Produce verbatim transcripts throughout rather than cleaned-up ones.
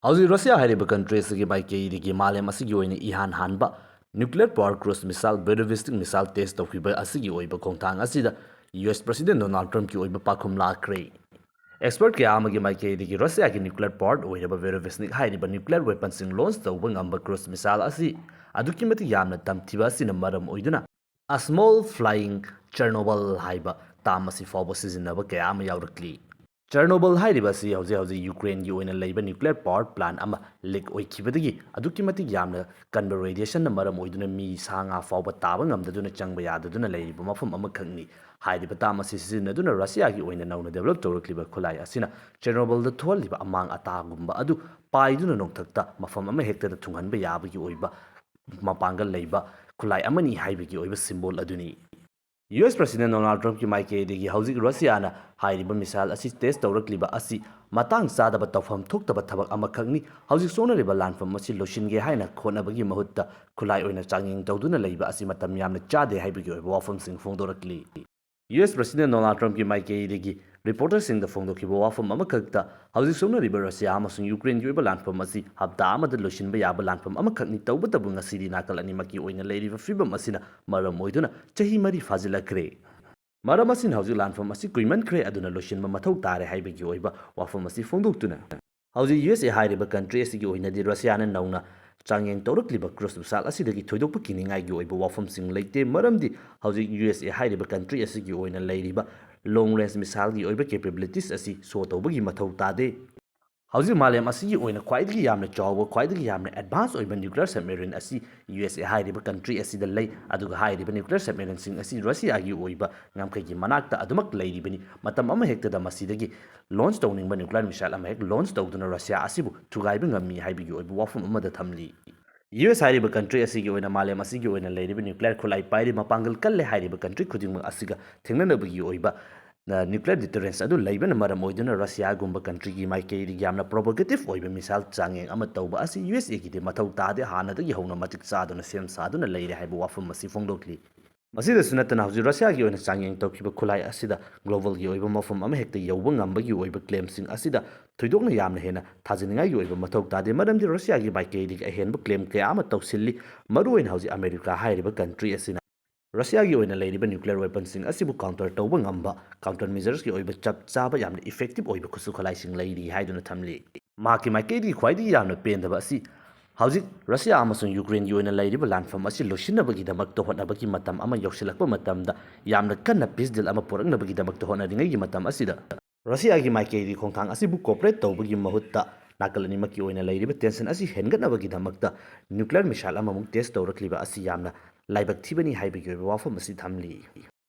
ꯍꯧꯖꯤꯛ ꯔꯁꯤꯌꯥ ꯍꯥꯏꯔꯤꯕ ꯀꯟꯇ꯭ꯔꯤ ꯑꯁꯤꯒꯤ ꯃꯥꯏꯀꯩꯗꯒꯤ ꯃꯥꯂꯦꯝ ꯑꯁꯤꯒꯤ ꯑꯣꯏꯅ ꯏꯍꯥꯟ ꯍꯥꯟꯕ nuclear power cruise missile, ballistic missile test ꯇꯧꯈꯤꯕ ꯑꯁꯤꯒꯤ ꯑꯣꯏꯕ ꯈꯣꯡꯊꯥꯡ ꯑꯁꯤꯗ ꯌꯨ ꯑꯦꯁ ꯄ꯭ꯔꯁꯤꯗꯦꯟ ꯗꯣꯅꯥꯜꯗ ꯇ꯭ꯔꯝꯞꯀꯤ ꯑꯣꯏꯕ ꯄꯥꯎꯈꯨꯝ ꯂꯥꯛꯈ꯭ꯔꯦ꯫ Expert ꯀꯌꯥ ꯑꯃꯒꯤ ꯃꯥꯏꯀꯩꯗꯒꯤ ꯔꯁꯤꯌꯥꯒꯤ nuclear powered ꯑꯣꯏꯔꯕ ballistic ꯍꯥꯏꯔꯤꯕ nuclear weaponsꯁꯤꯡ launch ꯇꯧꯕ ꯉꯝꯕ cruise missile ꯑꯁꯤ ꯑꯗꯨꯛꯀꯤ ꯃꯇꯤꯛ ꯌꯥꯝꯅ ꯇꯝꯊꯤꯕ ꯑꯁꯤꯅ ꯃꯔꯝ ꯑꯣꯏꯗꯨꯅ a small flying Chernobyl ꯍꯥꯏꯕ term ꯑꯁꯤ ꯐꯥꯎꯕ ꯁꯤꯖꯤꯟꯅꯕ ꯀꯌꯥ ꯑꯃ ꯌꯥꯎꯔꯛꯂꯤ꯫ Chernobyl ꯍꯥꯏꯔꯤꯕ ꯑꯁꯤ ꯍꯧꯖꯤꯛ ꯍꯧꯖꯤꯛ ꯌꯨꯀ꯭ꯔꯦꯟꯒꯤ ꯑꯣꯏꯅ ꯂꯩꯕ nuclear power plant ꯑꯃ leak ꯑꯣꯏꯈꯤꯕꯗꯒꯤ ꯑꯗꯨꯛꯀꯤ ꯃꯇꯤꯛ ꯌꯥꯝꯅ ꯀꯟꯕ radiationꯅ ꯃꯔꯝ ꯑꯣꯏꯗꯨꯅ ꯃꯤ ꯁꯥ ꯉꯥ ꯐꯥꯎꯕ ꯇꯥꯕ ꯉꯝꯗꯗꯨꯅ ꯆꯪꯕ ꯌꯥꯗꯗꯨꯅ ꯂꯩꯔꯤꯕ ꯃꯐꯝ ꯑꯃꯈꯛꯅꯤ꯫ ꯍꯥꯏꯔꯤꯕ term ꯑꯁꯤ ꯁꯤꯖꯤꯟꯅꯗꯨꯅ ꯔꯁꯤꯌꯥꯒꯤ ꯑꯣꯏꯅ ꯅꯧꯅ develop ꯇꯧꯔꯛꯂꯤꯕ ꯈꯨꯠꯂꯥꯏ ꯑꯁꯤꯅ Chernobylꯗ ꯊꯣꯛꯍꯜꯂꯤꯕ ꯑꯃꯥꯡ ꯑꯇꯥꯒꯨꯝꯕ ꯑꯗꯨ ꯄꯥꯏꯗꯨꯅ ꯅꯣꯡꯊꯛꯇ ꯃꯐꯝ ꯑꯃ ꯍꯦꯛꯇꯗ ꯊꯨꯡꯍꯟꯕ ꯌꯥꯕꯒꯤ ꯑꯣꯏꯕ ꯃꯄꯥꯡꯒꯜ ꯂꯩꯕ ꯈꯨꯠꯂꯥꯏ ꯑꯃꯅꯤ ꯍꯥꯏꯕꯒꯤ ꯑꯣꯏꯕ symbol ꯑꯗꯨꯅꯤ꯫ ꯌꯨ ꯑꯦꯁ ꯄ꯭ꯔꯁꯤꯗꯦꯟ ꯗꯣꯅꯥꯜꯗ ꯇ꯭ꯔꯝꯞꯀꯤ ꯃꯥꯏꯀꯩꯗꯒꯤ ꯍꯧꯖꯤꯛ ꯔꯁꯤꯌꯥꯅ ꯍꯥꯏꯔꯤꯕ missile ꯑꯁꯤ test ꯇꯧꯔꯛꯂꯤꯕ ꯑꯁꯤ ꯃꯇꯥꯡ ꯆꯥꯗꯕ, ꯇꯧꯐꯝ ꯊꯣꯛꯇꯕ ꯊꯕꯛ ꯑꯃꯈꯛꯅꯤ꯫ ꯍꯧꯖꯤꯛ ꯁꯣꯛꯅꯔꯤꯕ ꯂꯥꯟꯐꯝ ꯑꯁꯤ ꯂꯣꯏꯁꯤꯟꯒꯦ ꯍꯥꯏꯅ ꯍꯣꯠꯅꯕꯒꯤ ꯃꯍꯨꯠꯇ ꯈꯨꯠꯂꯥꯏ ꯑꯣꯏꯅ ꯆꯥꯡꯌꯦꯡ ꯇꯧꯗꯨꯅ ꯂꯩꯕ ꯑꯁꯤ ꯃꯇꯝ ꯌꯥꯝꯅ ꯆꯥꯗꯦ ꯍꯥꯏꯕꯒꯤ ꯑꯣꯏꯕ ꯋꯥꯐꯝꯁꯤꯡ ꯐꯣꯡꯗꯣꯔꯛꯂꯤ꯫ ꯌꯨ ꯑꯦꯁ ꯄ꯭ꯔꯁꯤꯗꯦꯟ ꯗꯣꯅꯥꯜꯗ ꯇ꯭ꯔꯝꯞꯀꯤ ꯃꯥꯏꯀꯩꯗꯒꯤ reporterꯁꯤꯡꯗ ꯐꯣꯡꯗꯣꯛꯈꯤꯕ ꯋꯥꯐꯝ ꯑꯃꯈꯛꯇ, ꯍꯧꯖꯤꯛ ꯁꯣꯛꯅꯔꯤꯕ ꯔꯁꯤꯌꯥ ꯑꯃꯁꯨꯡ ꯌꯨꯀ꯭ꯔꯦꯟꯒꯤ ꯑꯣꯏꯕ ꯂꯥꯟꯐꯝ ꯑꯁꯤ ꯍꯞꯇꯥ ꯑꯃꯗ ꯂꯣꯏꯁꯤꯟꯕ ꯌꯥꯕ ꯂꯥꯟꯐꯝ ꯑꯃꯈꯛꯅꯤ, ꯇꯧꯕꯇꯕꯨ ꯉꯁꯤꯗꯤ ꯅꯥꯀꯜ ꯑꯅꯤꯃꯛꯀꯤ ꯑꯣꯏꯅ ꯂꯩꯔꯤꯕ ꯐꯤꯕꯝ ꯑꯁꯤꯅ ꯃꯔꯝ ꯑꯣꯏꯗꯨꯅ ꯆꯍꯤ ꯃꯔꯤ ꯐꯥꯖꯤꯜꯂꯛꯈ꯭ꯔꯦ꯫ ꯃꯔꯝ ꯑꯁꯤꯅ ꯍꯧꯖꯤꯛ ꯂꯥꯟꯐꯝ ꯑꯁꯤ ꯀꯨꯏꯃꯟꯈ꯭ꯔꯦ, ꯑꯗꯨꯅ ꯂꯣꯏꯁꯤꯟꯕ ꯃꯊꯧ ꯇꯥꯔꯦ ꯍꯥꯏꯕꯒꯤ ꯑꯣꯏꯕ ꯋꯥꯐꯝ ꯑꯁꯤ ꯐꯣꯡꯗꯣꯛꯇꯨꯅ, ꯍꯧꯖꯤꯛ ꯌꯨ ꯑꯦꯁ ꯑꯦ ꯍꯥꯏꯔꯤꯕ country ꯑꯁꯤꯒꯤ ꯑꯣꯏꯅꯗꯤ ꯔꯁꯤꯌꯥꯅ ꯅꯧꯅ ꯆꯥꯡꯌꯦꯡ ꯇꯧꯔꯛꯂꯤꯕ cruise missile ꯑꯁꯤꯗꯒꯤ ꯊꯣꯏꯗꯣꯛꯄ ꯀꯤꯅꯤꯡꯉꯥꯏꯒꯤ ꯑꯣꯏꯕ ꯋꯥꯐꯝꯁꯤꯡ ꯂꯩꯇꯦ, ꯃꯔꯝꯗꯤ ꯍꯧꯖꯤꯛ ꯌꯨ ꯑꯦꯁ ꯑꯦ ꯍꯥꯏꯔꯤꯕ country ꯑꯁꯤꯒꯤ ꯑꯣꯏꯅ ꯂꯩꯔꯤꯕ long range missileꯒꯤ ꯑꯣꯏꯕ capabilities ꯑꯁꯤ show ꯇꯧꯕꯒꯤ ꯃꯊꯧ ꯇꯥꯗꯦ꯫ ꯍꯧꯖꯤꯛ ꯃꯥꯂꯦꯝ ꯑꯁꯤꯒꯤ ꯑꯣꯏꯅ ꯈ꯭ꯋꯥꯏꯗꯒꯤ ꯌꯥꯝꯅ ꯆꯥꯎꯕ, ꯈ꯭ꯋꯥꯏꯗꯒꯤ ꯌꯥꯝꯅ advance ꯑꯣꯏꯕ nuclear submarine ꯑꯁꯤ ꯌꯨ ꯑꯦꯁ ꯑꯦ ꯍꯥꯏꯔꯤꯕ country ꯑꯁꯤꯗ ꯂꯩ, ꯑꯗꯨꯒ ꯍꯥꯏꯔꯤꯕ nuclear submarineꯁꯤꯡ ꯑꯁꯤ ꯔꯁꯤꯌꯥꯒꯤ ꯑꯣꯏꯕ ꯉꯝꯈꯩꯒꯤ ꯃꯅꯥꯛꯇ ꯑꯗꯨꯃꯛ ꯂꯩꯔꯤꯕꯅꯤ꯫ ꯃꯇꯝ ꯑꯃ ꯍꯦꯛꯇꯗ ꯃꯁꯤꯗꯒꯤ launch ꯇꯧꯅꯤꯡꯕ nuclear missile ꯑꯃ ꯍꯦꯛ launch ꯇꯧꯗꯨꯅ ꯔꯁꯤꯌꯥ ꯑꯁꯤꯕꯨ ꯊꯨꯒꯥꯏꯕ ꯉꯝꯃꯤ ꯍꯥꯏꯕꯒꯤ ꯑꯣꯏꯕ ꯋꯥꯐꯝ ꯑꯃꯗ ꯊꯝꯂꯤ꯫ ꯌꯨ ꯑꯦꯁ ꯍꯥꯏꯔꯤꯕ country ꯑꯁꯤꯒꯤ ꯑꯣꯏꯅ ꯃꯥꯂꯦꯝ ꯑꯁꯤꯒꯤ ꯑꯣꯏꯅ ꯂꯩꯔꯤꯕ nuclear ꯈꯨꯠꯂꯥꯏ ꯄꯥꯏꯔꯤ, ꯃꯄꯥꯡꯒꯜ ꯀꯜꯂꯦ ꯍꯥꯏꯔꯤꯕ country ꯈꯨꯗꯤꯡꯃꯛ ꯑꯁꯤꯒ ꯊꯦꯡꯅꯅꯕꯒꯤ ꯑꯣꯏꯕ nuclear deterrence ꯑꯗꯨ ꯂꯩꯕꯅ ꯃꯔꯝ ꯑꯣꯏꯗꯨꯅ ꯔꯁꯤꯌꯥꯒꯨꯝꯕ countryꯒꯤ ꯃꯥꯏꯀꯩꯗꯒꯤ ꯌꯥꯝꯅ provocative ꯑꯣꯏꯕ missile ꯆꯥꯡꯌꯦꯡ ꯑꯃ ꯇꯧꯕ ꯑꯁꯤ ꯌꯨ ꯑꯦꯁ ꯑꯦꯒꯤꯗꯤ ꯃꯊꯧ ꯇꯥꯗꯦ, ꯍꯥꯟꯅꯗꯒꯤ ꯍꯧꯅ ꯃꯇꯤꯛ ꯆꯥꯗꯨꯅ ꯁꯦꯝ ꯁꯥꯗꯨꯅ ꯂꯩꯔꯦ ꯍꯥꯏꯕ ꯋꯥꯐꯝ ꯑꯁꯤ ꯐꯣꯡꯗꯣꯛꯂꯤ꯫ ꯃꯁꯤꯗꯁꯨ ꯅꯠꯇꯅ ꯍꯧꯖꯤꯛ ꯔꯁꯤꯌꯥꯒꯤ ꯑꯣꯏꯅ ꯆꯥꯡꯌꯦꯡ ꯇꯧꯈꯤꯕ ꯈꯨꯠꯂꯥꯏ ꯑꯁꯤꯗ ꯒ꯭ꯂꯣꯕꯜꯒꯤ ꯑꯣꯏꯕ ꯃꯐꯝ ꯑꯃ ꯍꯦꯛꯇ ꯌꯧꯕ ꯉꯝꯕꯒꯤ ꯑꯣꯏꯕ ꯀ꯭ꯂꯦꯝꯁꯤꯡ ꯑꯁꯤꯗ ꯊꯣꯏꯗꯣꯛꯅ ꯌꯥꯝꯅ ꯍꯦꯟꯅ ꯊꯥꯖꯅꯤꯡꯉꯥꯏꯒꯤ ꯑꯣꯏꯕ ꯃꯊꯧ ꯇꯥꯗꯦ꯫ ꯃꯔꯝꯗꯤ ꯔꯁꯤꯌꯥꯒꯤ ꯃꯥꯏꯀꯩꯗꯒꯤ ꯑꯍꯦꯟꯕ ꯀ꯭ꯂꯦꯝ ꯀꯌꯥ ꯑꯃ ꯇꯧꯁꯤꯜꯂꯤ꯫ ꯃꯔꯨꯑꯣꯏꯅ ꯍꯧꯖꯤꯛ ꯑꯃꯦꯔꯤꯀꯥ ꯍꯥꯏꯔꯤꯕ ꯀꯟꯇ꯭ꯔꯤ ꯑꯁꯤꯅ ꯔꯁꯤꯌꯥꯒꯤ ꯑꯣꯏꯅ ꯂꯩꯔꯤꯕ ꯅ꯭ꯌꯨꯀ꯭ꯂꯤꯌꯔ ꯋꯦꯄꯟꯁꯤꯡ ꯑꯁꯤꯕꯨ ꯀꯥꯎꯟꯇꯔ ꯇꯧꯕ ꯉꯝꯕ, ꯀꯥꯎꯟꯇꯔ ꯃꯤꯖꯔꯁꯀꯤ ꯑꯣꯏꯕ ꯆꯞ ꯆꯥꯕ ꯌꯥꯝꯅ ꯏꯐꯦꯛꯇꯤꯚ ꯑꯣꯏꯕ ꯈꯨꯠꯁꯨ ꯈꯨꯠꯂꯥꯏꯁꯤꯡ ꯂꯩꯔꯤ ꯍꯥꯏꯗꯨꯅ ꯊꯝꯂꯤ꯫ ꯃꯍꯥꯛꯀꯤ ꯃꯥꯏꯀꯩꯗꯒꯤ ꯈ꯭ꯋꯥꯏꯗꯒꯤ ꯌꯥꯝꯅ ꯄꯦꯟꯗꯕ ꯑꯁꯤ ꯍꯧꯖꯤꯛ ꯔꯁꯤꯌꯥ ꯑꯃꯁꯨꯡ ꯌꯨꯀ꯭ꯔꯦꯟꯒꯤ ꯑꯣꯏꯅ ꯂꯩꯔꯤꯕ ꯂꯥꯟꯐꯝ ꯑꯁꯤ ꯂꯣꯏꯁꯤꯟꯅꯕꯒꯤꯗꯃꯛꯇ ꯍꯣꯠꯅꯕꯒꯤ ꯃꯇꯝ ꯑꯃ ꯌꯧꯁꯤꯜꯂꯛꯄ ꯃꯇꯝꯗ ꯌꯥꯝꯅ ꯀꯟꯅ ꯄꯤꯁ ꯗꯤꯜ ꯑꯃ ꯄꯨꯔꯛꯅꯕꯒꯤꯗꯃꯛꯇ ꯍꯣꯠꯅꯔꯤꯉꯩꯒꯤ ꯃꯇꯝ ꯑꯁꯤꯗ ꯔꯁꯤꯌꯥꯒꯤ ꯃꯥꯏꯀꯩꯗꯒꯤ ꯈꯣꯡꯊꯥꯡ ꯑꯁꯤꯕꯨ ꯀꯣꯑꯣꯄꯔꯦꯠ ꯇꯧꯕꯒꯤ ꯃꯍꯨꯠꯇ ꯅꯥꯀꯜ ꯑꯅꯤꯃꯛꯀꯤ ꯑꯣꯏꯅ ꯂꯩꯔꯤꯕ ꯇꯦꯟꯁꯟ ꯑꯁꯤ ꯍꯦꯟꯒꯠꯅꯕꯒꯤꯗꯃꯛꯇ ꯅ꯭ꯌꯨꯀ꯭ꯂꯤꯌꯔ ꯃꯤꯁꯥꯏꯜ ꯑꯃꯃꯨꯛ ꯇꯦꯁ ꯇꯧꯔꯛꯂꯤꯕ ꯑꯁꯤ ꯌꯥꯝꯅ ꯂꯥꯏꯕꯛ ꯊꯤꯕꯅꯤ ꯍꯥꯏꯕꯒꯤ ꯑꯣꯏꯕ ꯋꯥꯐꯝ ꯑꯁꯤ ꯊꯝꯂꯤ꯫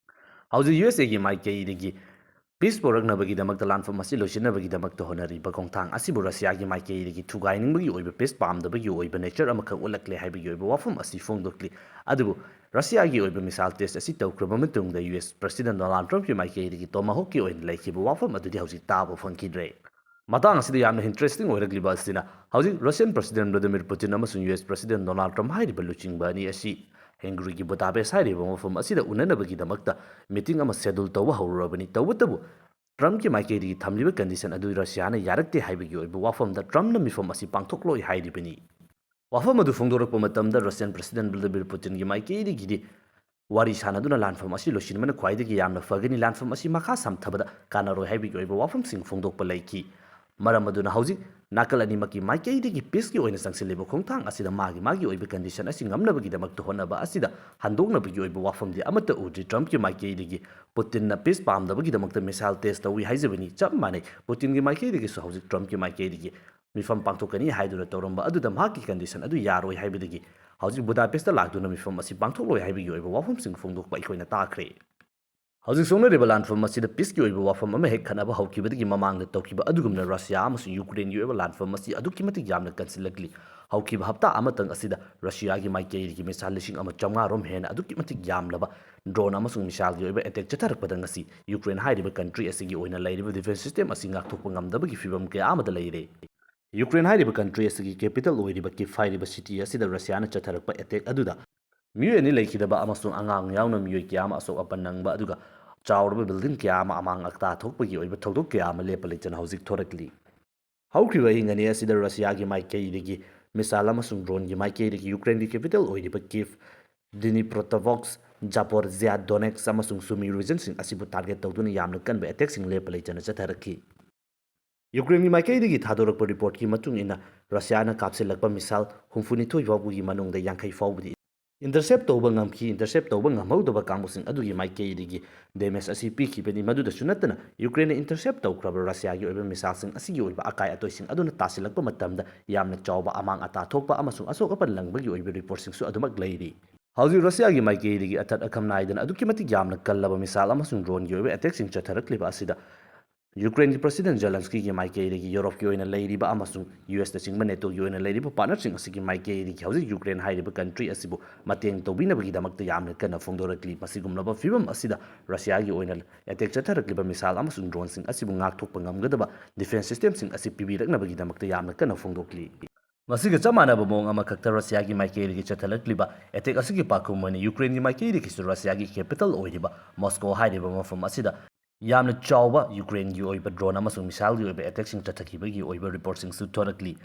ꯍꯧꯖꯤꯛ ꯌꯨ ꯑꯦꯁ ꯑꯦꯒꯤ ꯃꯥꯏꯀꯩꯗꯒꯤ ꯄꯤꯁ ꯄꯨꯔꯛꯅꯕꯒꯤꯗꯃꯛꯇ ꯂꯥꯟꯐꯝ ꯑꯁꯤ ꯂꯣꯏꯁꯤꯟꯅꯕꯒꯤꯗꯃꯛꯇ ꯍꯣꯠꯅꯔꯤꯕ ꯈꯣꯡꯊꯥꯡ ꯑꯁꯤꯕꯨ ꯔꯁꯤꯌꯥꯒꯤ ꯃꯥꯏꯀꯩꯗꯒꯤ ꯊꯨꯒꯥꯏꯅꯤꯡꯕꯒꯤ ꯑꯣꯏꯕ ꯄꯤꯁ ꯄꯥꯝꯗꯕꯒꯤ ꯑꯣꯏꯕ ꯅꯦꯆꯔ ꯑꯃꯈꯛ ꯎꯠꯂꯛꯂꯦ ꯍꯥꯏꯕꯒꯤ ꯑꯣꯏꯕ ꯋꯥꯐꯝ ꯑꯁꯤ ꯐꯣꯡꯗꯣꯛꯂꯤ꯫ ꯑꯗꯨꯕꯨ ꯔꯁꯤꯌꯥꯒꯤ ꯑꯣꯏꯕ ꯃꯤꯁꯥꯏꯜ ꯇꯦꯁ ꯑꯁꯤ ꯇꯧꯈ꯭ꯔꯕ ꯃꯇꯨꯡꯗ ꯌꯨ ꯑꯦꯁ ꯄ꯭ꯔꯁꯤꯗꯦꯟ ꯗꯣꯅꯥꯜꯗ ꯇ꯭ꯔꯝꯞꯀꯤ ꯃꯥꯏꯀꯩꯗꯒꯤ ꯇꯣꯃꯥꯍꯣꯛꯀꯤ ꯑꯣꯏꯅ ꯂꯩꯈꯤꯕ ꯋꯥꯐꯝ ꯑꯗꯨꯗꯤ ꯍꯧꯖꯤꯛ ꯇꯥꯕ ꯐꯪꯈꯤꯗ꯭ꯔꯦ꯫ ꯃꯇꯥꯡ ꯑꯁꯤꯗ ꯌꯥꯝꯅ ꯏꯟꯇꯔꯦꯁꯇꯤꯡ ꯑꯣꯏꯔꯛꯂꯤꯕ ꯑꯁꯤꯅ ꯍꯧꯖꯤꯛ ꯔꯁꯤꯌꯟ ꯄ꯭ꯔꯁꯤꯗꯦꯟ ꯚ꯭ꯂꯥꯗꯤꯃꯤꯔ ꯄꯨꯇꯤꯟ ꯑꯃꯁꯨꯡ ꯌꯨ ꯑꯦꯁ ꯄ꯭ꯔꯁꯤꯗꯦꯟ ꯗꯣꯅꯥꯜꯗ ꯇ꯭ꯔꯝꯞ ꯍꯥꯏꯔꯤꯕ ꯂꯨꯆꯤꯡꯕ ꯑꯅꯤ ꯑꯁꯤ ꯍꯦꯡꯒꯔꯤꯒꯤ ꯕꯨꯗꯥꯄꯦꯁ ꯍꯥꯏꯔꯤꯕ ꯃꯐꯝ ꯑꯁꯤꯗ ꯎꯅꯅꯕꯒꯤꯗꯃꯛꯇ ꯃꯤꯇꯤꯡ ꯑꯃ ꯁꯦꯗꯨꯜ ꯇꯧꯕ ꯍꯧꯔꯨꯔꯕꯅꯤ꯫ ꯇꯧꯕꯇꯕꯨ ꯇ꯭ꯔꯝꯞꯀꯤ ꯃꯥꯏꯀꯩꯗꯒꯤ ꯊꯝꯂꯤꯕ ꯀꯟꯗꯤꯁꯟ ꯑꯗꯨ ꯔꯁꯤꯌꯥꯅ ꯌꯥꯔꯛꯇꯦ ꯍꯥꯏꯕꯒꯤ ꯑꯣꯏꯕ ꯋꯥꯐꯝꯗ ꯇ꯭ꯔꯝꯞꯅ ꯃꯤꯐꯝ ꯑꯁꯤ ꯄꯥꯡꯊꯣꯛꯂꯣꯏ ꯍꯥꯏꯔꯤꯕꯅꯤ꯫ ꯋꯥꯐꯝ ꯑꯗꯨ ꯐꯣꯡꯗꯣꯔꯛꯄ ꯃꯇꯝꯗ ꯔꯁꯤꯌꯟ ꯄ꯭ꯔꯁꯤꯗꯦꯟ ꯚ꯭ꯂꯥꯗꯤꯃꯤꯔ ꯄꯨꯇꯤꯟꯒꯤ ꯃꯥꯏꯀꯩꯗꯒꯤꯗꯤ ꯋꯥꯔꯤ ꯁꯥꯟꯅꯗꯨꯅ ꯂꯥꯟꯐꯝ ꯑꯁꯤ ꯂꯣꯏꯁꯤꯟꯕꯅ ꯈ꯭ꯋꯥꯏꯗꯒꯤ ꯌꯥꯝꯅ ꯐꯒꯅꯤ, ꯂꯥꯟꯐꯝ ꯑꯁꯤ ꯃꯈꯥ ꯁꯝꯊꯕꯗ ꯀꯥꯟꯅꯔꯣꯏ ꯍꯥꯏꯕꯒꯤ ꯑꯣꯏꯕ ꯋꯥꯐꯝꯁꯤꯡ ꯐꯣꯡꯗꯣꯛꯄ ꯂꯩꯈꯤ꯫ ꯃꯔꯝ ꯑꯗꯨꯅ ꯍꯧꯖꯤꯛ ꯅꯥꯀꯜ ꯑꯅꯤꯃꯛꯀꯤ ꯃꯥꯏꯀꯩꯗꯒꯤ ꯄꯤꯁꯀꯤ ꯑꯣꯏꯅ ꯆꯪꯁꯤꯜꯂꯤꯕ ꯈꯣꯡꯊꯥꯡ ꯑꯁꯤꯗ ꯃꯥꯒꯤ ꯃꯥꯒꯤ ꯑꯣꯏꯕ ꯀꯟꯗꯤꯁꯟ ꯑꯁꯤ ꯉꯝꯅꯕꯒꯤꯗꯃꯛꯇ ꯍꯣꯠꯅꯕ ꯑꯁꯤꯗ ꯍꯟꯗꯣꯛꯅꯕꯒꯤ ꯑꯣꯏꯕ ꯋꯥꯐꯝꯗꯤ ꯑꯃꯠꯇ ꯎꯗ꯭ꯔꯤ꯫ ꯇ꯭ꯔꯝꯞꯀꯤ ꯃꯥꯏꯀꯩꯗꯒꯤ ꯄꯨꯇꯤꯟꯅ ꯄꯤꯁ ꯄꯥꯝꯗꯕꯒꯤꯗꯃꯛꯇ ꯃꯤꯁꯥꯏꯜ ꯇꯦꯁ ꯇꯧꯏ ꯍꯥꯏꯖꯕꯅꯤ꯫ ꯆꯞ ꯃꯥꯟꯅꯩ, ꯄꯨꯇꯤꯟꯒꯤ ꯃꯥꯏꯀꯩꯗꯒꯤꯁꯨ ꯍꯧꯖꯤꯛ ꯇ꯭ꯔꯝꯞꯀꯤ ꯃꯥꯏꯀꯩꯗꯒꯤ ꯃꯤꯐꯝ ꯄꯥꯡꯊꯣꯛꯀꯅꯤ ꯍꯥꯏꯗꯨꯅ ꯇꯧꯔꯝꯕ ꯑꯗꯨꯗ ꯃꯍꯥꯛꯀꯤ ꯀꯟꯗꯤꯁꯟ ꯑꯗꯨ ꯌꯥꯔꯣꯏ ꯍꯥꯏꯕꯗꯒꯤ ꯍꯧꯖꯤꯛ ꯕꯨꯗꯥꯄꯦꯁꯇ ꯂꯥꯛꯇꯨꯅ ꯃꯤꯐꯝ ꯑꯁꯤ ꯄꯥꯡꯊꯣꯛꯂꯣꯏ ꯍꯥꯏꯕꯒꯤ ꯑꯣꯏꯕ ꯋꯥꯐꯝꯁꯤꯡ ꯐꯣꯡꯗꯣꯛꯄ ꯑꯩꯈꯣꯏꯅ ꯇꯥꯈ꯭ꯔꯦ꯫ ꯍꯧꯖꯤꯛ ꯁꯣꯛꯅꯔꯤꯕ ꯂꯥꯟꯐꯝ ꯑꯁꯤꯗ ꯄꯤꯁꯀꯤ ꯑꯣꯏꯕ ꯋꯥꯐꯝ ꯑꯃ ꯍꯦꯛ ꯈꯠꯅꯕ ꯍꯧꯈꯤꯕꯗꯒꯤ ꯃꯃꯥꯡꯗ ꯇꯧꯈꯤꯕ ꯑꯗꯨꯒꯨꯝꯅ ꯔꯁꯤꯌꯥ ꯑꯃꯁꯨꯡ ꯌꯨꯀ꯭ꯔꯦꯟꯒꯤ ꯑꯣꯏꯕ ꯂꯥꯟꯐꯝ ꯑꯁꯤ ꯑꯗꯨꯛꯀꯤ ꯃꯇꯤꯛ ꯌꯥꯝꯅ ꯀꯟꯁꯤꯜꯂꯛꯂꯤ꯫ ꯍꯧꯈꯤꯕ ꯍꯞꯇꯥ ꯑꯃꯇꯪ ꯑꯁꯤꯗ ꯔꯁꯤꯌꯥꯒꯤ ꯃꯥꯏꯀꯩꯗꯒꯤ ꯃꯤꯁꯥꯏꯜ ꯂꯤꯁꯤꯡ ꯑꯃ ꯆꯥꯝꯃꯉꯥ ꯔꯣꯝ ꯍꯦꯟꯅ ꯑꯗꯨꯛꯀꯤ ꯃꯇꯤꯛ ꯌꯥꯝꯂꯕ ꯗ꯭ꯔꯣꯟ ꯑꯃꯁꯨꯡ ꯃꯤꯁꯥꯏꯜꯒꯤ ꯑꯣꯏꯕ ꯑꯦꯇꯦꯛ ꯆꯠꯊꯔꯛꯄꯗ ꯉꯁꯤ ꯌꯨꯀ꯭ꯔꯦꯟ ꯍꯥꯏꯔꯤꯕ ꯀꯟꯇ꯭ꯔꯤ ꯑꯁꯤꯒꯤ ꯑꯣꯏꯅ ꯂꯩꯔꯤꯕ ꯗꯤꯐꯦꯟꯁ ꯁꯤꯁꯇꯦꯝ ꯑꯁꯤ ꯉꯥꯛꯊꯣꯛꯄ ꯉꯝꯗꯕꯒꯤ ꯐꯤꯚꯝ ꯀꯌꯥ ꯑꯃꯗ ꯂꯩꯔꯦ꯫ ꯌꯨꯀ꯭ꯔꯦꯟ ꯍꯥꯏꯔꯤꯕ ꯀꯟꯇ꯭ꯔꯤ ꯑꯁꯤꯒꯤ ꯀꯦꯄꯤꯇꯜ ꯑꯣꯏꯔꯤꯕ ꯀꯤꯐ ꯍꯥꯏꯔꯤꯕ ꯁꯤꯇꯤ ꯑꯁꯤꯗ ꯔꯁꯤꯌꯥꯅ ꯆꯠꯊꯔꯛꯄ ꯑꯦꯇꯦꯛ ꯑꯗꯨꯗ ꯃꯤꯑꯣꯏ ꯑꯅꯤ ꯂꯩꯈꯤꯗꯕ ꯑꯃꯁꯨꯡ ꯑꯉꯥꯡ ꯌꯥꯎꯅ ꯃꯤꯑꯣꯏ ꯀꯌꯥ ꯑꯃ ꯑꯁꯣꯛ ꯑꯄꯟ ꯅꯪꯕ, ꯑꯗꯨꯒ ꯆꯥꯎꯔꯕ building ꯀꯌꯥ ꯑꯃ ꯑꯃꯥꯡ ꯑꯇꯥ ꯊꯣꯛꯄꯒꯤ ꯑꯣꯏꯕ ꯊꯧꯗꯣꯛ ꯀꯌꯥ ꯑꯃ ꯂꯦꯞꯄ ꯂꯩꯇꯅ ꯍꯧꯖꯤꯛ ꯊꯣꯔꯛꯂꯤ꯫ ꯍꯧꯈꯤꯕ ꯑꯍꯤꯡ ꯑꯅꯤ ꯑꯁꯤꯗ ꯔꯁꯤꯌꯥꯒꯤ ꯃꯥꯏꯀꯩꯗꯒꯤ missile ꯑꯃꯁꯨꯡ droneꯒꯤ ꯃꯥꯏꯀꯩꯗꯒꯤ ꯌꯨꯀ꯭ꯔꯦꯟꯒꯤ capital ꯑꯣꯏꯔꯤꯕ ꯀꯤꯚ, ꯗꯤꯅꯤꯄ꯭ꯔꯣꯇꯣꯚꯣꯛꯁ, ꯖꯥꯄꯣꯔꯖꯤꯌꯥ, ꯗꯣꯅꯦꯠꯁ ꯑꯃꯁꯨꯡ ꯁꯨꯃꯤ regionꯁꯤꯡ ꯑꯁꯤꯕꯨ target ꯇꯧꯗꯨꯅ ꯌꯥꯝꯅ ꯀꯟꯕ attackꯁꯤꯡ ꯂꯦꯞꯄ ꯂꯩꯇꯅ ꯆꯠꯊꯔꯛꯈꯤ꯫ ꯌꯨꯀ꯭ꯔꯦꯟꯒꯤ ꯃꯥꯏꯀꯩꯗꯒꯤ ꯊꯥꯗꯣꯔꯛꯄ reportꯀꯤ ꯃꯇꯨꯡ ꯏꯟꯅ, ꯔꯁꯤꯌꯥꯅ ꯀꯥꯞꯁꯤꯜꯂꯛꯄ missile ꯍꯨꯝꯐꯨꯅꯤꯊꯣꯏ ꯐꯥꯎꯕꯒꯤ ꯃꯅꯨꯡꯗ ꯌꯥꯡꯈꯩ ꯐꯥꯎꯕꯗꯤ intercept ꯇꯧꯕ ꯉꯝꯈꯤ꯫ Intercept ꯇꯧꯕ ꯉꯝꯍꯧꯗꯕ ꯀꯥꯡꯕꯨꯁꯤꯡ ꯑꯗꯨꯒꯤ ꯃꯥꯏꯀꯩꯗꯒꯤ damage ꯑꯁꯤ ꯄꯤꯈꯤꯕꯅꯤ꯫ ꯃꯗꯨꯗꯁꯨ ꯅꯠꯇꯅ, ꯌꯨꯀ꯭ꯔꯦꯟꯅ intercept ꯇꯧꯈ꯭ꯔꯕ ꯔꯁꯤꯌꯥꯒꯤ ꯑꯣꯏꯕ missileꯁꯤꯡ ꯑꯁꯤꯒꯤ ꯑꯣꯏꯕ ꯑꯀꯥꯏ ꯑꯇꯣꯏꯁꯤꯡ ꯑꯗꯨꯅ ꯇꯥꯁꯤꯜꯂꯛꯄ ꯃꯇꯝꯗ ꯌꯥꯝꯅ ꯆꯥꯎꯕ ꯑꯃꯥꯡ ꯑꯇꯥ ꯊꯣꯛꯄ ꯑꯃꯁꯨꯡ ꯑꯁꯣꯛ ꯑꯄꯟ ꯂꯪꯕꯒꯤ ꯑꯣꯏꯕ reportꯁꯤꯡꯁꯨ ꯑꯗꯨꯃꯛ ꯂꯩꯔꯤ꯫ ꯍꯧꯖꯤꯛ ꯔꯁꯤꯌꯥꯒꯤ ꯃꯥꯏꯀꯩꯗꯒꯤ ꯑꯊꯠ ꯑꯈꯝ ꯅꯥꯏꯗꯅ ꯑꯗꯨꯛꯀꯤ ꯃꯇꯤꯛ ꯌꯥꯝꯅ ꯀꯜꯂꯕ missile ꯑꯃꯁꯨꯡ droneꯒꯤ ꯑꯣꯏꯕ attackꯁꯤꯡ ꯆꯠꯊꯔꯛꯂꯤꯕ ꯑꯁꯤꯗ, ꯌꯨꯀ꯭ꯔꯦꯟꯒꯤ President ꯖꯦꯂꯦꯟꯁꯀꯤꯒꯤ ꯃꯥꯏꯀꯩꯗꯒꯤ ꯌꯨꯔꯣꯞꯀꯤ ꯑꯣꯏꯅ ꯂꯩꯔꯤꯕ ꯑꯃꯁꯨꯡ ꯌꯨ ꯑꯦꯁꯅꯆꯤꯡꯕ ꯅꯦꯇꯣꯒꯤ ꯑꯣꯏꯅ ꯂꯩꯔꯤꯕ partnerꯁꯤꯡ ꯑꯁꯤꯒꯤ ꯃꯥꯏꯀꯩꯗꯒꯤ ꯍꯧꯖꯤꯛ ꯌꯨꯀ꯭ꯔꯦꯟ ꯍꯥꯏꯔꯤꯕ country ꯑꯁꯤꯕꯨ ꯃꯇꯦꯡ ꯇꯧꯕꯤꯅꯕꯒꯤꯗꯃꯛꯇ ꯌꯥꯝꯅ ꯀꯟꯅ ꯐꯣꯡꯗꯣꯔꯛꯂꯤ꯫ ꯃꯁꯤꯒꯨꯝꯂꯕ ꯐꯤꯕꯝ ꯑꯁꯤꯗ ꯔꯁꯤꯌꯥꯒꯤ ꯑꯣꯏꯅ attack ꯆꯠꯊꯔꯛꯂꯤꯕ missile ꯑꯃꯁꯨꯡ droneꯁꯤꯡ ꯑꯁꯤꯕꯨ ꯉꯥꯛꯊꯣꯛꯄ ꯉꯝꯒꯗꯕ defence systemꯁꯤꯡ ꯑꯁꯤ ꯄꯤꯕꯤꯔꯛꯅꯕꯒꯤꯗꯃꯛꯇ ꯌꯥꯝꯅ ꯀꯟꯅ ꯐꯣꯡꯗꯣꯛꯂꯤ꯫ ꯃꯁꯤꯒ ꯆꯞ ꯃꯥꯟꯅꯕ ꯃꯑꯣꯡ ꯑꯃꯈꯛꯇ ꯔꯁꯤꯌꯥꯒꯤ ꯃꯥꯏꯀꯩꯗꯒꯤ ꯆꯠꯊꯔꯛꯂꯤꯕ attack ꯑꯁꯤꯒꯤ ꯄꯥꯎꯈꯨꯝ ꯑꯣꯏꯅ ꯌꯨꯀ꯭ꯔꯦꯟꯒꯤ ꯃꯥꯏꯀꯩꯗꯒꯤꯁꯨ ꯔꯁꯤꯌꯥꯒꯤ capital ꯑꯣꯏꯔꯤꯕ ꯃꯣꯁꯀꯣ ꯍꯥꯏꯔꯤꯕ ꯃꯐꯝ ꯑꯁꯤꯗ ꯌꯥꯝꯅ ꯆꯥꯎꯕ ꯌꯨꯀ꯭ꯔꯦꯟꯒꯤ ꯑꯣꯏꯕ drone ꯑꯃꯁꯨꯡ missileꯒꯤ ꯑꯣꯏꯕ attackꯁꯤꯡ ꯆꯠꯊꯈꯤꯕꯒꯤ ꯑꯣꯏꯕ reportꯁꯤꯡꯁꯨ ꯊꯣꯔꯛꯂꯤ꯫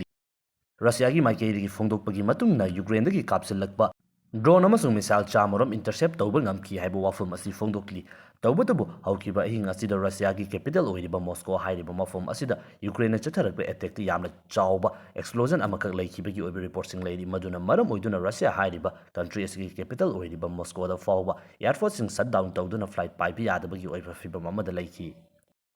ꯔꯁꯤꯌꯥꯒꯤ ꯃꯥꯏꯀꯩꯗꯒꯤ ꯐꯣꯡꯗꯣꯛꯄꯒꯤ ꯃꯇꯨꯡ ꯏꯟꯅ, ꯌꯨꯀ꯭ꯔꯦꯟꯗꯒꯤ ꯀꯥꯞꯁꯤꯜꯂꯛꯄ drone ꯑꯃꯁꯨꯡ missile ꯆꯥꯃꯔꯣꯝ intercept ꯇꯧꯕ ꯉꯝꯈꯤ ꯍꯥꯏꯕ ꯋꯥꯐꯝ ꯑꯁꯤ ꯐꯣꯡꯗꯣꯛꯂꯤ꯫ ꯇꯧꯕꯇꯕꯨ, ꯍꯧꯈꯤꯕ ꯑꯍꯤꯡ ꯑꯁꯤꯗ ꯔꯁꯤꯌꯥꯒꯤ capital ꯑꯣꯏꯔꯤꯕ ꯃꯣꯁꯀꯣ ꯍꯥꯏꯔꯤꯕ ꯃꯐꯝ ꯑꯁꯤꯗ ꯌꯨꯀ꯭ꯔꯦꯟꯅ ꯆꯠꯊꯔꯛꯄ attackꯇ ꯌꯥꯝꯅ ꯆꯥꯎꯕ explosion ꯑꯃꯈꯛ ꯂꯩꯈꯤꯕꯒꯤ ꯑꯣꯏꯕ reportꯁꯤꯡ ꯂꯩꯔꯤ, ꯃꯗꯨꯅ ꯃꯔꯝ ꯑꯣꯏꯗꯨꯅ ꯔꯁꯤꯌꯥ ꯍꯥꯏꯔꯤꯕ country ꯑꯁꯤꯒꯤ capital ꯑꯣꯏꯔꯤꯕ ꯃꯣꯁꯀꯣꯗ ꯐꯥꯎꯕ airforceꯁꯤꯡ shut down ꯇꯧꯗꯨꯅ flight ꯄꯥꯏꯕ ꯌꯥꯗꯕꯒꯤ ꯑꯣꯏꯕ ꯐꯤꯕꯝ ꯑꯃꯗ ꯂꯩꯈꯤ꯫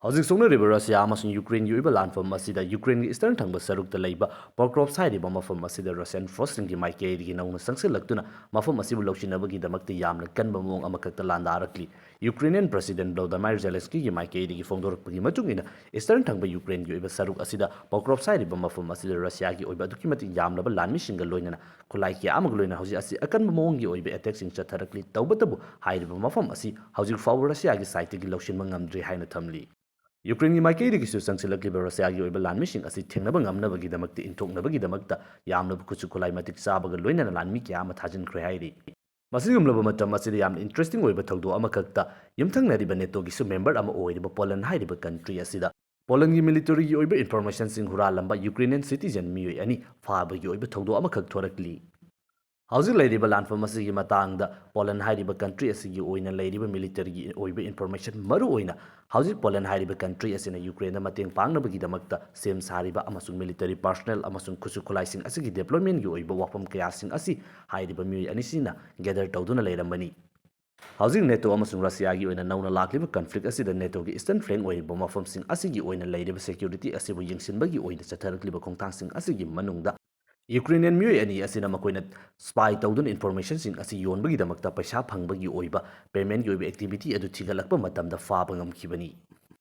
ꯍꯧꯖꯤꯛ ꯁꯣꯛꯅꯔꯤꯕ ꯔꯁꯤꯌꯥ ꯑꯃꯁꯨꯡ ꯌꯨꯀ꯭ꯔꯦꯟꯒꯤ ꯑꯣꯏꯕ ꯂꯥꯟꯐꯝ ꯑꯁꯤꯗ ꯌꯨꯀ꯭ꯔꯦꯟꯒꯤ eastern ꯊꯪꯕ ꯁꯔꯨꯛꯇ ꯂꯩꯕ Pokrovsk ꯍꯥꯏꯔꯤꯕ ꯃꯐꯝ ꯑꯁꯤꯗ Russian forceꯁꯤꯡꯒꯤ ꯃꯥꯏꯀꯩꯗꯒꯤ ꯅꯧꯅ ꯆꯪꯁꯤꯜꯂꯛꯇꯨꯅ ꯃꯐꯝ ꯑꯁꯤꯕꯨ ꯂꯧꯁꯤꯟꯅꯕꯒꯤꯗꯃꯛꯇ ꯌꯥꯝꯅ ꯀꯟꯕ ꯃꯑꯣꯡ ꯑꯃꯈꯛꯇ ꯂꯥꯟꯗꯥꯔꯛꯂꯤ꯫ Ukrainian President Volodymyr Zelenskyꯒꯤ ꯃꯥꯏꯀꯩꯗꯒꯤ ꯐꯣꯡꯗꯣꯔꯛꯄꯒꯤ ꯃꯇꯨꯡ ꯏꯟꯅ, eastern ꯊꯪꯕ ꯌꯨꯀ꯭ꯔꯦꯟꯒꯤ ꯑꯣꯏꯕ ꯁꯔꯨꯛ ꯑꯁꯤꯗ Pokrovsk ꯍꯥꯏꯔꯤꯕ ꯃꯐꯝ ꯑꯁꯤꯗ ꯔꯁꯤꯌꯥꯒꯤ ꯑꯣꯏꯕ ꯑꯗꯨꯛꯀꯤ ꯃꯇꯤꯛ ꯌꯥꯝꯂꯕ ꯂꯥꯟꯃꯤꯁꯤꯡꯒ ꯂꯣꯏꯅꯅ ꯈꯨꯠꯂꯥꯏ ꯀꯌꯥ ꯑꯃꯒ ꯂꯣꯏꯅꯅ ꯍꯧꯖꯤꯛ ꯑꯁꯤ ꯑꯀꯟꯕ ꯃꯑꯣꯡꯒꯤ ꯑꯣꯏꯕ attackꯁꯤꯡ ꯆꯠꯊꯔꯛꯂꯤ꯫ ꯇꯧꯕꯇꯕꯨ, ꯍꯥꯏꯔꯤꯕ ꯃꯐꯝ ꯑꯁꯤ ꯍꯧꯖꯤꯛ ꯐꯥꯎꯕ ꯔꯁꯤꯌꯥꯒꯤ sideꯇꯒꯤ ꯂꯧꯁꯤꯟꯕ ꯉꯝꯗ꯭ꯔꯤ ꯍꯥꯏꯅ ꯊꯝꯂꯤ꯫ ꯌꯨꯀ꯭ꯔꯦꯟꯒꯤ ꯃꯥꯏꯀꯩꯗꯒꯤꯁꯨ ꯆꯪꯁꯤꯜꯂꯛꯂꯤꯕ ꯔꯁꯤꯌꯥꯒꯤ ꯑꯣꯏꯕ ꯂꯥꯟꯃꯤꯁꯤꯡ ꯑꯁꯤ ꯊꯦꯡꯅꯕ ꯉꯝꯅꯕꯒꯤꯗꯃꯛꯇ, ꯏꯟꯊꯣꯛꯅꯕꯒꯤꯗꯃꯛꯇ ꯌꯥꯝꯂꯕ ꯈꯨꯠꯁꯨ ꯈꯨꯠꯂꯥꯏ ꯃꯇꯤꯛ ꯆꯥꯕꯒ ꯂꯣꯏꯅꯅ ꯂꯥꯟꯃꯤ ꯀꯌꯥ ꯑꯃ ꯊꯥꯖꯤꯟꯈ꯭ꯔꯦ ꯍꯥꯏꯔꯤ꯫ ꯃꯁꯤꯒꯨꯝꯂꯕ ꯃꯇꯝ ꯑꯁꯤꯗ ꯌꯥꯝꯅ interesting ꯑꯣꯏꯕ ꯊꯧꯗꯣꯛ ꯑꯃꯈꯛꯇ ꯌꯨꯝꯊꯪꯅꯔꯤꯕ NATOꯒꯤꯁꯨ member ꯑꯃ ꯑꯣꯏꯔꯤꯕ Poland ꯍꯥꯏꯔꯤꯕ country ꯑꯁꯤꯗ Polandꯒꯤ militaryꯒꯤ ꯑꯣꯏꯕ informationꯁꯤꯡ ꯍꯨꯔꯥꯜꯂꯝꯕ Ukrainian citizen ꯃꯤꯑꯣꯏ ꯑꯅꯤ ꯐꯥꯕꯒꯤ ꯑꯣꯏꯕ ꯊꯧꯗꯣꯛ ꯑꯃꯈꯛ ꯊꯣꯔꯛꯂꯤ꯫ ꯍꯧꯖꯤꯛ ꯂꯩꯔꯤꯕ ꯂꯥꯟꯐꯝ ꯑꯁꯤꯒꯤ ꯃꯇꯥꯡꯗ Poland ꯍꯥꯏꯔꯤꯕ country ꯑꯁꯤꯒꯤ ꯑꯣꯏꯅ ꯂꯩꯔꯤꯕ militaryꯒꯤ ꯑꯣꯏꯕ information, ꯃꯔꯨꯑꯣꯏꯅ ꯍꯧꯖꯤꯛ Poland ꯍꯥꯏꯔꯤꯕ country ꯑꯁꯤꯅ Ukraineꯗ ꯃꯇꯦꯡ ꯄꯥꯡꯅꯕꯒꯤꯗꯃꯛꯇ ꯁꯦꯝ ꯁꯥꯔꯤꯕ ꯑꯃꯁꯨꯡ military personnel ꯑꯃꯁꯨꯡ ꯈꯨꯠꯁꯨ ꯈꯨꯠꯂꯥꯏꯁꯤꯡ ꯑꯁꯤꯒꯤ deploymentꯒꯤ ꯑꯣꯏꯕ ꯋꯥꯐꯝ ꯀꯌꯥꯁꯤꯡ ꯑꯁꯤ ꯍꯥꯏꯔꯤꯕ ꯃꯤꯑꯣꯏ ꯑꯅꯤꯁꯤꯅ gather ꯇꯧꯗꯨꯅ ꯂꯩꯔꯝꯕꯅꯤ꯫ ꯍꯧꯖꯤꯛ NATO ꯑꯃꯁꯨꯡ Russiaꯒꯤ ꯑꯣꯏꯅ ꯅꯧꯅ ꯂꯥꯛꯂꯤꯕ conflict ꯑꯁꯤꯗ NATOꯒꯤ eastern flank ꯑꯣꯏꯔꯤꯕ ꯃꯐꯝꯁꯤꯡ ꯑꯁꯤꯒꯤ ꯑꯣꯏꯅ ꯂꯩꯔꯤꯕ security ꯑꯁꯤꯕꯨ ꯌꯦꯡꯁꯤꯟꯕꯒꯤ ꯑꯣꯏꯅ ꯆꯠꯊꯔꯛꯂꯤꯕ ꯈꯣꯡꯊꯥꯡꯁꯤꯡ ꯑꯁꯤꯒꯤ ꯃꯅꯨꯡꯗ Ukrainian ꯃꯤꯑꯣꯏ ꯑꯅꯤ ꯑꯁꯤꯅ ꯃꯈꯣꯏꯅ spy ꯇꯧꯗꯨꯅ informationꯁꯤꯡ ꯑꯁꯤ ꯌꯣꯟꯕꯒꯤꯗꯃꯛꯇ ꯄꯩꯁꯥ ꯐꯪꯕꯒꯤ ꯑꯣꯏꯕ paymentꯀꯤ ꯑꯣꯏꯕ activity ꯑꯗꯨ ꯊꯤꯒꯠꯂꯛꯄ ꯃꯇꯝꯗ ꯐꯥꯕ ꯉꯝꯈꯤꯕꯅꯤ꯫